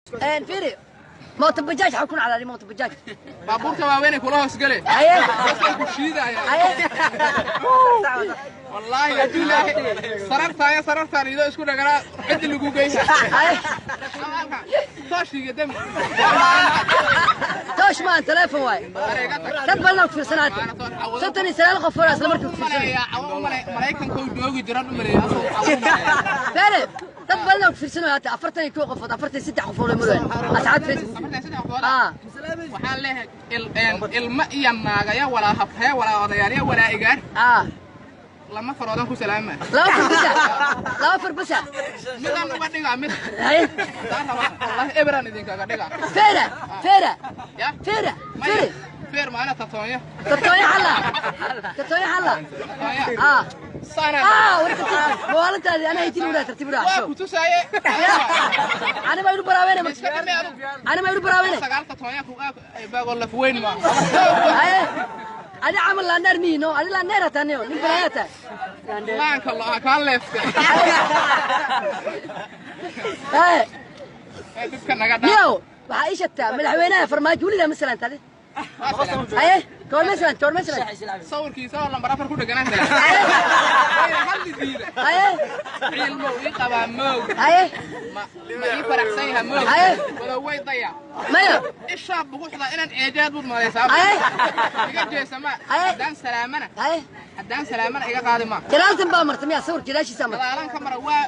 Fiiri, mooto bajaaj xaa ku nacdaa mooto bajaaj? Baabuurta waaweynay kula hoos gale. Haye. Hoosay ku shiidayaan. Haye. Wallaahi haddii Ilaahay sarartaaya sarartaan idoo isku dhaganaa ciddi lagu geysa. Haye. Tooshiga dami. Toosh maan, teleefon waay. Dad badan ku fiirsanaata, 59 qof oo isla markii ku fiirsanay. Umaleeyaa cawo umale Maraykanka uu joogi jiran umaleeyaa asoo cawo umaleeyaa. Fiiri, dad badan ku fiirsanay hata, 41 qofood, 43 qofood oo mudaan asxaab Facebook. 43 qofood. Ah. Waxaan leeyahay ilma iyo naagaya walaa habhaya walaa odayaalya walaa igaar. Ah. Lama faroodan ku salaama. Laba far bisa, laba far bisa. Midaan uga dhigaa mid. Haye. Haddaan rabaa wallahi eberaan idinkaga dhigaa. Feera, feera. Ya. Feera. Maya. Feere. Feer maana tatoonya. Tatooya xalla, tatooya xalla. Tatoonya. Ah. Saanaa. Ah, war tartiib, maalintaadi anaa haytin uraa, tartiib uraa. Waa ku tusaaye. Ana ma ilu baraawene. Iska dhime adugu. Ana ma ilu baraawene. Sagaal tatoonya ku baagoo laf weyn ma. Haye, adi camal laandheer miino, adi laandheer hataa niyo nin balaaya tahay. Laanka lo kaa leefte. Haye. Dadka naga dhaa. Niyow, waxaa ii sheegtaa, madaxweynaha Farmaajo weligaa ma salaanta adi? Haye, goorma salaan, goorma salaan? Sawirkiisa oo lambar 4 ku dheganaan halli diida. Haye. Ciilmow ii qabaa moog. Haye. Ma ii faraxsan yaha moog. Haye. Walow way daya. Maya. Ishaa buguxda inaan eejaad bud malaysaa. Haye. Iga jeesa ma. Haye. Haddaan salaamana. Haye. Haddaan salaamana iga qaadi ma. Gadaaltan baa marta miyaa, sawir gadaashiisa marta? Gadaalan ka mara, waa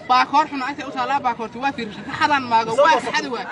baakoor xun intay u taallaa, baakoorti waa fiirsha kaxadan maago waa kaxadi waa.